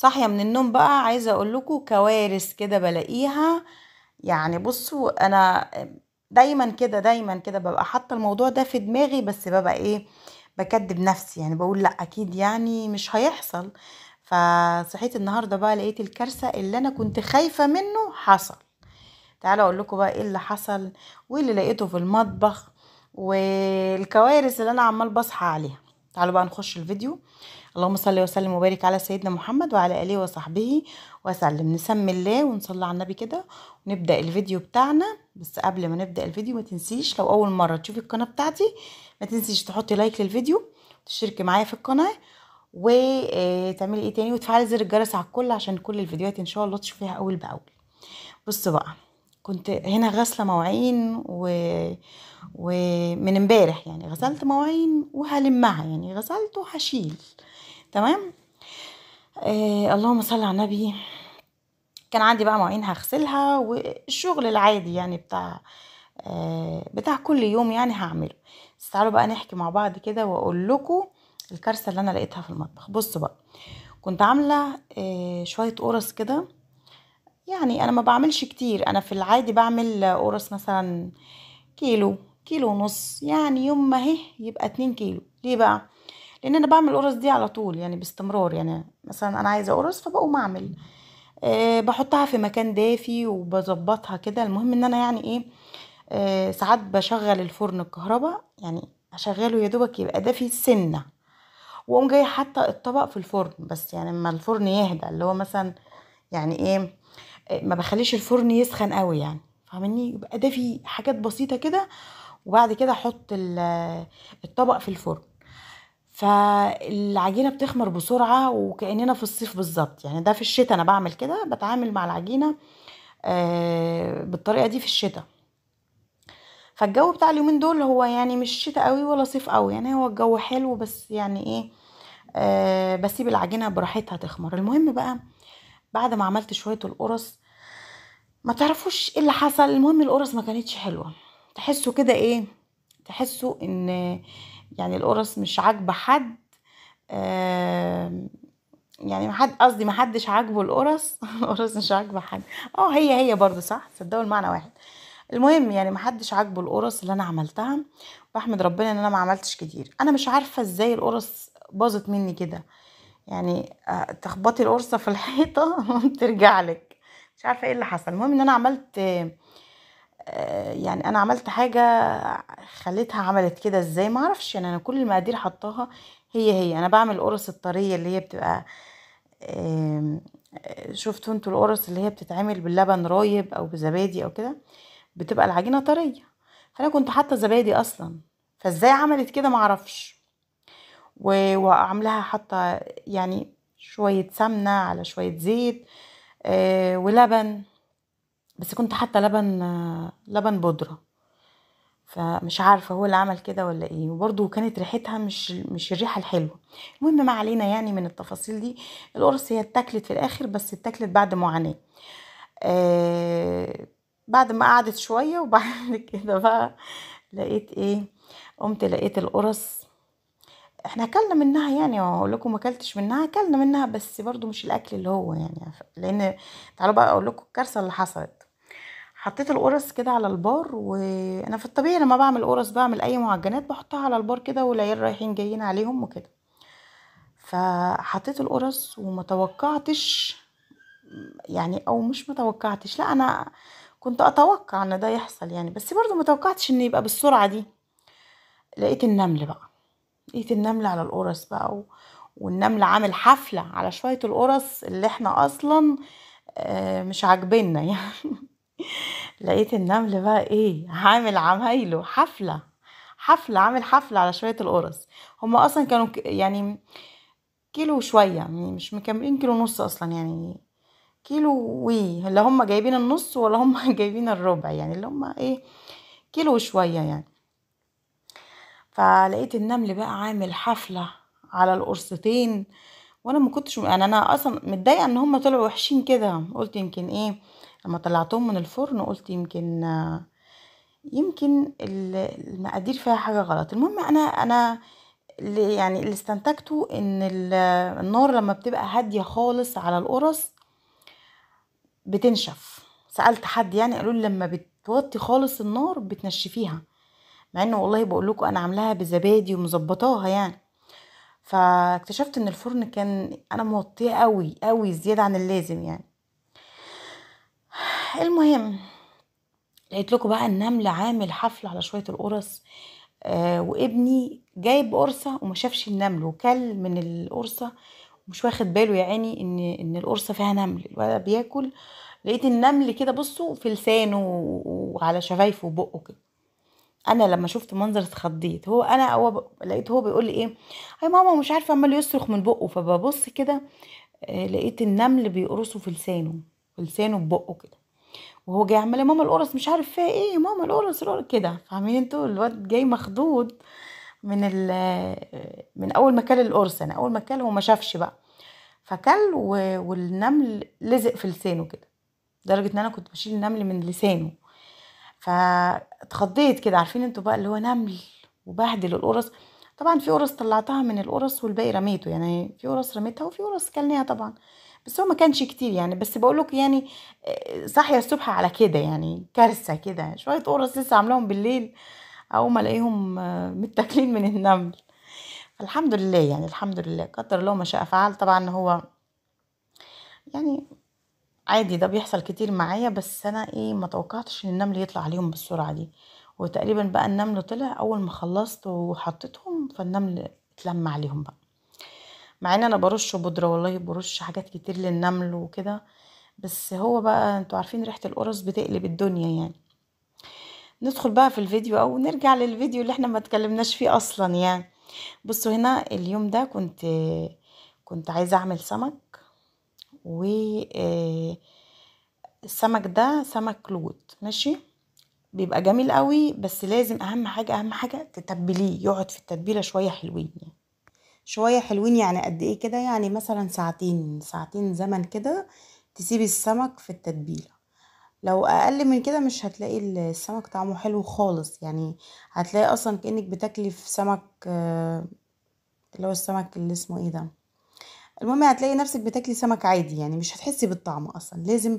صاحية من النوم بقى عايزه اقول لكم كوارث كده بلاقيها. يعني بصوا انا دايما كده دايما كده ببقى حاطه الموضوع ده في دماغي، بس ببقى ايه، بكدب نفسي، يعني بقول لا اكيد يعني مش هيحصل. فصحيت النهارده بقى لقيت الكارثة اللي انا كنت خايفة منه حصل. تعالوا اقول لكم بقى ايه اللي حصل وايه اللي لقيته في المطبخ والكوارث اللي انا عمال بصحى عليها. تعالوا بقى نخش الفيديو. اللهم صل وسلم وبارك على سيدنا محمد وعلى اله وصحبه وسلم. نسمي الله ونصلي على النبي كده ونبدا الفيديو بتاعنا. بس قبل ما نبدا الفيديو ما تنسيش لو اول مرة تشوفي القناة بتاعتي ما تنسيش تحطي like للفيديو وتشتركي معايا في القناة وتعملي ايه تاني، وتفعلي زر الجرس على الكل عشان كل الفيديوهات ان شاء الله تشوفيها اول باول. بصوا بقى، كنت هنا غاسله مواعين ومن امبارح، يعني غسلت مواعين وهلمها، يعني غسلت وهشيل، تمام. اللهم صل على النبي. كان عندي بقى مواعين هغسلها والشغل العادي يعني بتاع كل يوم يعني هعمله. بس تعالوا بقى نحكي مع بعض كده واقول لكم الكارثة اللي انا لقيتها في المطبخ. بصوا بقى، كنت عامله شوية قرص كده، يعني انا ما بعملش كتير، انا في العادي بعمل قرص مثلا كيلو، كيلو ونص، يعني يوم ما هي يبقى 2 كيلو. ليه بقى؟ لان انا بعمل قرص دي على طول يعني باستمرار، يعني مثلا انا عايزه قرص فبقوم اعمل، بحطها في مكان دافي وبظبطها كده. المهم ان انا يعني ايه، ساعات بشغل الفرن الكهرباء، يعني اشغله يا دوبك يبقى دافي سنة، واقوم جاية حاطه الطبق في الفرن، بس يعني اما الفرن يهدى، اللي هو مثلا يعني ايه، ما بخليش الفرن يسخن قوي يعني، فاهمني، يبقى دافي حاجات بسيطة كده، وبعد كده احط الطبق في الفرن. فالعجينه بتخمر بسرعة وكاننا في الصيف بالظبط، يعني ده في الشتاء انا بعمل كده، بتعامل مع العجينة بالطريقة دي في الشتاء. فالجو بتاع اليومين دول هو يعني مش شتاء قوي ولا صيف قوي، يعني هو الجو حلو، بس يعني ايه، بسيب العجينة براحتها تخمر. المهم بقى بعد ما عملت شوية القرص ما تعرفوش ايه اللي حصل. المهم القرص ما كانتش حلوة، تحسوا كده ايه، تحسوا ان يعني القرص مش عاجبه حد، يعني ما حد، قصدي ما حدش عاجبه القرص القرص مش عاجبه حد، هي برضو صح، صدقوا المعنى واحد. المهم يعني ما حدش عاجبه القرص اللي انا عملتها، واحمد ربنا ان انا ما عملتش كتير. انا مش عارفه ازاي القرص باظت مني كده، يعني تخبطي القرصه في الحيطة وترجع لك، مش عارفه ايه اللي حصل. المهم ان انا عملت يعني انا عملت حاجة خليتها عملت كده ازاي ما اعرفش، يعني انا كل المقادير حطاها هي. انا بعمل القرص الطريه اللي هي بتبقى شفتوا انتوا القرص اللي هي بتتعمل باللبن رايب او بزبادي او كده، بتبقى العجينة طرية، فانا كنت حاطه زبادي اصلا، فازاي عملت كده ما اعرفش. وعاملاها حاطه يعني شوية سمنه على شوية زيت ولبن، بس كنت حاطه لبن بودره، فمش عارفه هو اللي عمل كده ولا ايه، وبرده كانت ريحتها مش الريحة الحلوة. المهم ما علينا يعني من التفاصيل دي. القرص هي اتاكلت في الاخر، بس اتاكلت بعد معاناة، بعد ما قعدت شوية. وبعد كده بقى لقيت ايه، قمت لقيت القرص احنا اكلنا منها، يعني اقول لكم ما اكلتش منها، اكلنا منها بس برضو مش الاكل اللي هو يعني، لان تعالوا بقى اقول لكم الكارثة اللي حصلت. حطيت القرص كده على البار، وانا في الطبيعي لما بعمل قرص بعمل اي معجنات بحطها على البار كده والعيال رايحين جايين عليهم وكده. فحطيت القرص وما توقعتش يعني، او مش متوقعتش، لا انا كنت اتوقع ان ده يحصل يعني، بس برضو ما توقعتش ان يبقى بالسرعة دي. لقيت النمل بقى، لقيت النمل على القرص بقى، والنمل عامل حفلة على شوية القرص اللي احنا اصلا مش عاجبنا يعني. لقيت النمل بقى ايه، عامل عمايله حفلة، حفلة، عامل حفلة على شوية القرص. هما اصلا كانوا يعني كيلو وشوية، يعني مش مكملين كيلو ونص اصلا، يعني كيلو وي، اللي هم جايبين النص ولا هم جايبين الربع، يعني اللي هم ايه كيلو وشوية يعني. فلقيت النمل بقى عامل حفلة على القرصتين، وانا ما كنتش يعني انا اصلا متضايقة ان هم طلعوا وحشين كده. قلت يمكن ايه لما طلعتهم من الفرن، قلت يمكن المقادير فيها حاجة غلط. المهم انا يعني اللي استنتجته ان النار لما بتبقى هادية خالص على القرص بتنشف. سألت حد يعني قالوا لي لما بتوطي خالص النار بتنشفيها، مع انه والله بقول لكم انا عاملاها بزبادي ومظبطاها يعني. فاكتشفت ان الفرن كان انا موطيه قوي قوي زيادة عن اللازم يعني. المهم لقيت لكم بقى النمل عامل حفلة على شوية القرص، وابني جايب قرصة وما شافش النمل وكل من القرصه ومش واخد باله يا عيني ان القرصه فيها نمل. الولد بياكل لقيت النمل كده بصوا في لسانه وعلى شفايفه وبقه كده. انا لما شفت منظر اتخضيت. هو انا هو لقيت هو بيقول لي ايه يا ماما مش عارفه، عمال يصرخ من بقه. فببص كده لقيت النمل بيقرصه في لسانه، في لسانه ببقه كده، وهو جاي عمال يا ماما القرص مش عارف فيها ايه يا ماما القرص القرص كده. فاهمين انتوا؟ الواد جاي مخضوض من اول ما كل القرص. انا اول ما كل هو ما شافش بقى، فكل والنمل لزق في لسانه كده، لدرجة ان انا كنت بشيل النمل من لسانه. فاتخضيت كده، عارفين انتوا بقى اللي هو نمل وبهدل القرص. طبعا في قرص طلعتها من القرص والباقي رميته، يعني في قرص رميتها وفي قرص كلناها طبعا، بس هو ما كانش كتير يعني. بس بقولك يعني صاحية الصبح على كده يعني كارثة كده، شوية قرص لسه عاملاهم بالليل اول ما الاقيهم متاكلين من النمل. فالحمد لله يعني، الحمد لله قدر الله ما شاء فعل. طبعا هو يعني عادي ده بيحصل كتير معايا، بس انا ايه ما توقعتش ان النمل يطلع عليهم بالسرعة دي. وتقريبا بقى النمل طلع اول ما خلصت وحطيتهم، فالنمل اتلم عليهم بقى. مع ان انا برش بودره والله، برش حاجات كتير للنمل وكده، بس هو بقى انتوا عارفين ريحه القرص بتقلب الدنيا يعني. ندخل بقى في الفيديو او نرجع للفيديو اللي احنا ما اتكلمناش فيه اصلا يعني. بصوا هنا اليوم ده كنت عايزه اعمل سمك، و السمك ده سمك لوت ماشي، بيبقى جميل قوي، بس لازم اهم حاجة اهم حاجة تتبليه، يقعد في التتبيله شوية حلوين يعني. شوية حلوين يعني قد ايه كده؟ يعني مثلا ساعتين، ساعتين زمن كده تسيبي السمك في التتبيله. لو اقل من كده مش هتلاقي السمك طعمه حلو خالص يعني، هتلاقي اصلا كانك بتاكلي في سمك اللي هو السمك اللي اسمه ايه ده، المهم هتلاقي نفسك بتاكلي سمك عادي يعني، مش هتحسي بالطعم اصلا. لازم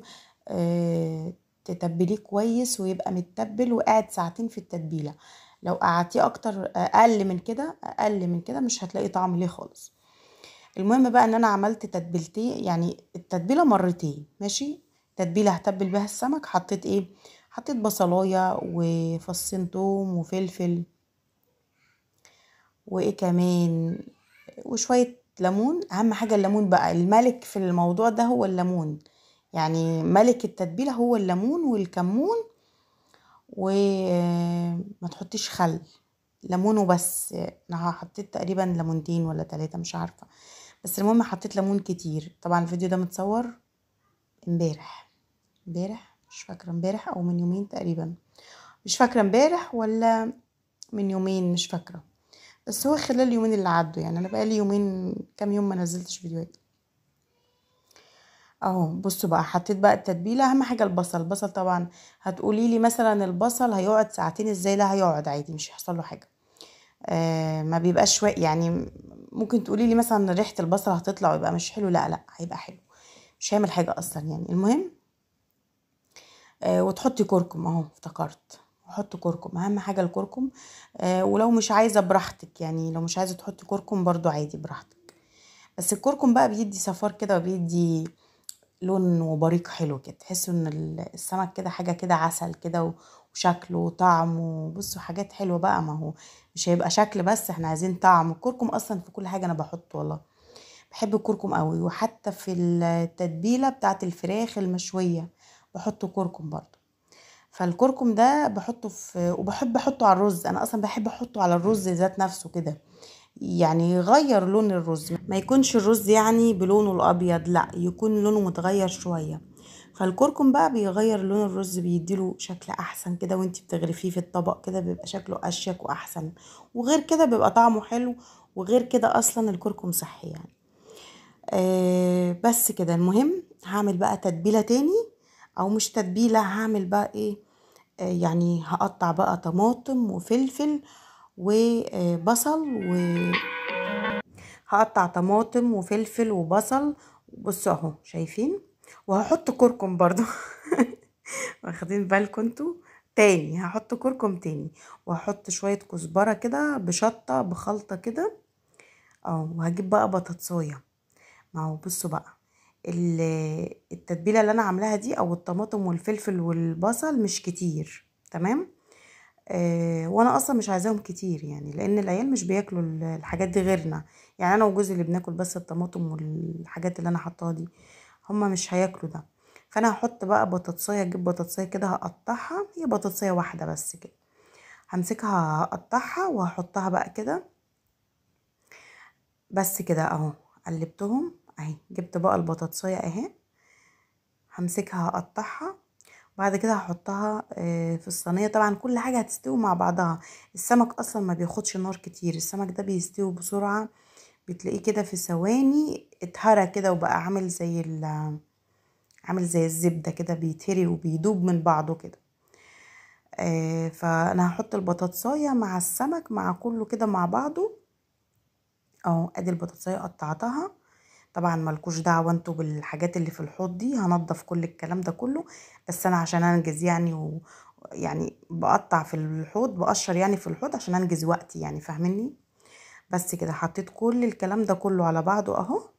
تتبليه كويس ويبقى متبل وقاعد ساعتين في التتبيله. لو قعدتيه اكتر اقل من كده، اقل من كده مش هتلاقي طعم ليه خالص. المهم بقى ان انا عملت تتبيلتين، يعني التتبيله مرتين ماشي. تتبيله هتبل بها السمك، حطيت ايه؟ حطيت بصلايه وفصين توم وفلفل وايه كمان، وشوية ليمون. اهم حاجة الليمون بقى، الملك في الموضوع ده هو الليمون، يعني ملك التتبيله هو الليمون والكمون، وما تحطيش خل، ليمون وبس. انا حطيت تقريبا ليمونتين ولا 3 مش عارفه، بس المهم حطيت ليمون كتير. طبعا الفيديو ده متصور امبارح، امبارح مش فاكره، امبارح او من يومين تقريبا، مش فاكره امبارح ولا من يومين مش فاكره، بس هو خلال اليومين اللي عدوا يعني. انا بقالي يومين كام يوم ما نزلتش فيديوهات اهو. بصوا بقى حطيت بقى التتبيله. اهم حاجة البصل. البصل طبعا هتقولي لي مثلا البصل هيقعد ساعتين ازاي؟ لا هيقعد عادي مش هيحصل له حاجة، ما بيبقاش يعني ممكن تقولي لي مثلا ريحه البصل هتطلع ويبقى مش حلو، لا لا هيبقى حلو، مش هيعمل حاجة اصلا يعني. المهم وتحطي كركم اهو، افتكرت احط كركم، اهم حاجة الكركم. ولو مش عايزه براحتك يعني، لو مش عايزه تحطي كركم برضو عادي براحتك، بس الكركم بقى بيدي صفار كده وبيدي لون وبريق حلو كده، تحسوا ان السمك كده حاجة كده عسل كده، وشكله وطعمه. بصوا حاجات حلوة بقى، ما هو مش هيبقى شكل بس، احنا عايزين طعم. الكركم اصلا في كل حاجة انا بحطه، والله بحب الكركم قوي، وحتى في التتبيله بتاعه الفراخ المشويه بحط كركم برضو. فالكركم ده بحطه في، وبحب احطه على الرز، انا اصلا بحب احطه على الرز ذات نفسه كده، يعني يغير لون الرز، ما يكونش الرز يعني بلونه الابيض، لا يكون لونه متغير شوية. فالكركم بقى بيغير لون الرز، بيديله شكل احسن كده، وانتي بتغرفيه في الطبق كده بيبقى شكله اشيك واحسن، وغير كده بيبقى طعمه حلو، وغير كده اصلا الكركم صحي يعني. بس كده. المهم هعمل بقى تتبيله تاني، او مش تتبيله، هعمل بقى ايه، يعني هقطع بقى طماطم وفلفل وبصل هقطع طماطم وفلفل وبصل، بصوا اهو شايفين، وهحط كركم برضو واخدين بالكم انتوا. تاني هحط كركم تاني، وهحط شوية كزبرة كده بشطة بخلطة كده اهو. وهجيب بقى بطاطساية. ما هو بصوا بقى التتبيلة اللي انا عاملاها دي، او الطماطم والفلفل والبصل مش كتير، تمام. وانا اصلا مش عايزاهم كتير يعني، لان العيال مش بياكلوا الحاجات دي غيرنا يعني، انا وجوزي اللي بناكل بس الطماطم والحاجات اللي انا حطاها دي، هما مش هياكلوا ده. فانا هحط بقى بطاطسايه، اجيب بطاطسايه كده هقطعها، هي بطاطسايه واحدة بس كده، همسكها هقطعها وهحطها بقى كده بس كده اهو. قلبتهم اهي، جبت بقى البطاطسايه اهي، همسكها هقطعها، بعد كده هحطها في الصينية. طبعا كل حاجة هتستوي مع بعضها، السمك اصلا ما بياخدش نار كتير، السمك ده بيستوي بسرعة، بتلاقيه كده في ثواني اتهرى كده وبقى عامل زي عامل زي الزبدة كده، بيتهري وبيدوب من بعضه كده. فانا هحط البطاطسايه مع السمك مع كله كده مع بعضه اهو. ادي البطاطسايه قطعتها، طبعا مالكوش دعوه انتوا بالحاجات اللي في الحوض دي، هنضف كل الكلام ده كله، بس انا عشان انجز يعني، يعني بقطع في الحوض، بقشر يعني في الحوض عشان انجز وقتي يعني، فاهميني؟ بس كده حطيت كل الكلام ده كله على بعضه اهو.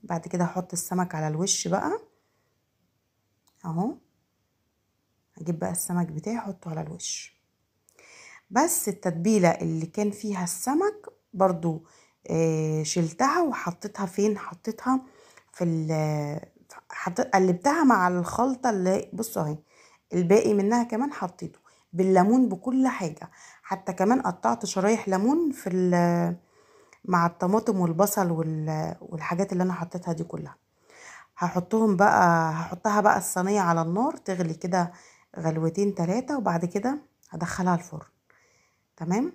بعد كده هحط السمك على الوش بقى اهو، هجيب بقى السمك بتاعي احطه على الوش. بس التتبيله اللي كان فيها السمك برضو شلتها وحطيتها فين؟ حطيتها في قلبتها مع الخلطة اللي بصوا اهي، الباقي منها كمان حطيته بالليمون بكل حاجة، حتى كمان قطعت شرايح ليمون في مع الطماطم والبصل والحاجات اللي انا حطيتها دي كلها. هحطهم بقى، هحطها بقى الصينية على النار تغلي كده غلوتين 3، وبعد كده هدخلها الفرن. تمام.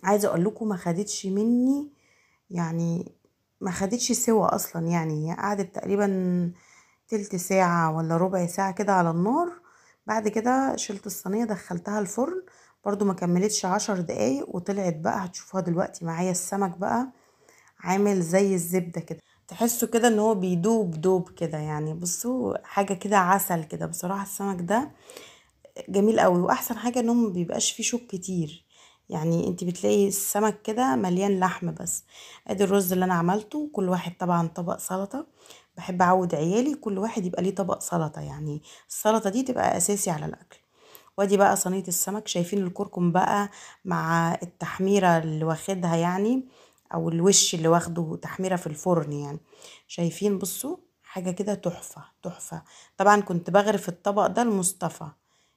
عايزه اقول لكم ما خدتش مني يعني، ما خدتش سوا اصلا يعني، قعدت تقريبا تلت ساعة ولا ربع ساعة كده على النار. بعد كده شلت الصينية دخلتها الفرن، برضو ما كملتش 10 دقايق وطلعت بقى. هتشوفوها دلوقتي معايا السمك بقى عامل زي الزبدة كده، تحسوا كده ان هو بيدوب دوب كده يعني، بصوا حاجة كده عسل كده. بصراحة السمك ده جميل قوي، واحسن حاجة انه ما بيبقاش فيه شوك كتير يعني، انت بتلاقي السمك كده مليان لحم بس. ادي الرز اللي انا عملته، كل واحد طبعا طبق سلطة، بحب اعود عيالي كل واحد يبقى ليه طبق سلطة يعني، السلطة دي تبقى اساسي على الاكل. وادي بقى صينية السمك، شايفين الكركم بقى مع التحميره اللي واخدها يعني، او الوش اللي واخده تحميره في الفرن يعني، شايفين بصوا حاجة كده تحفة تحفة. طبعا كنت بغرف الطبق ده لمصطفى،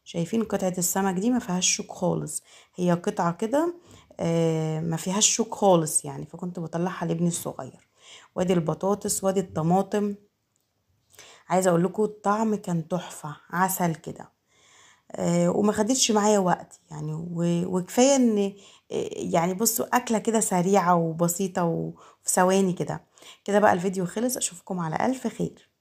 شايفين قطعه السمك دي ما فيهاش شوك خالص، هي قطعه كده ما فيهاش شوك خالص يعني، فكنت بطلعها لابني الصغير. وادي البطاطس وادي الطماطم، عايزه اقول لكم الطعم كان تحفة عسل كده، وما خدتش معايا وقت يعني، وكفاية ان يعني بصوا اكله كده سريعة وبسيطة وفي ثواني كده كده. بقى الفيديو خلص، اشوفكم على الف خير.